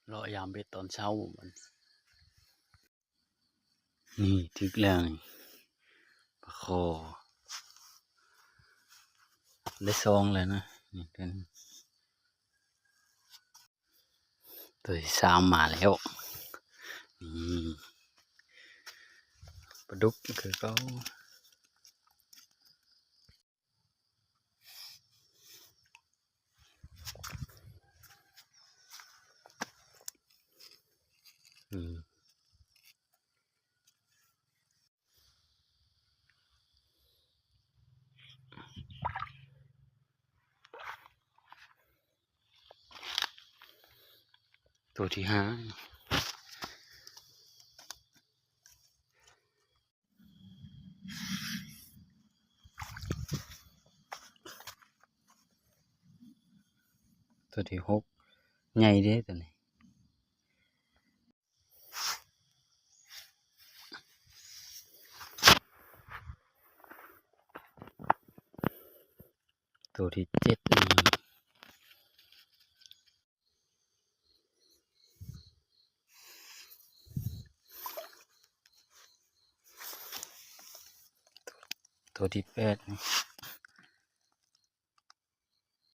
ເລາະຢາມເບັດຕອນເຊົ້າມັນ. ນີ້ຖືກແລ້ວນີ້ ປາຄໍ່ ໄດ້ສອງແລ້ວນະ ນີ້ ໂຕທີສາມມາແລ້ວ. ນີ້ ປາດຸກຄືເກົ່າ. ອືມ ໂຕທີຫ້າ. ໂຕທີຫົກ ໃຫຍ່ເດ້ໂຕນີ້. ໂຕທີເຈັດ. ໂຕທີແປດນີ້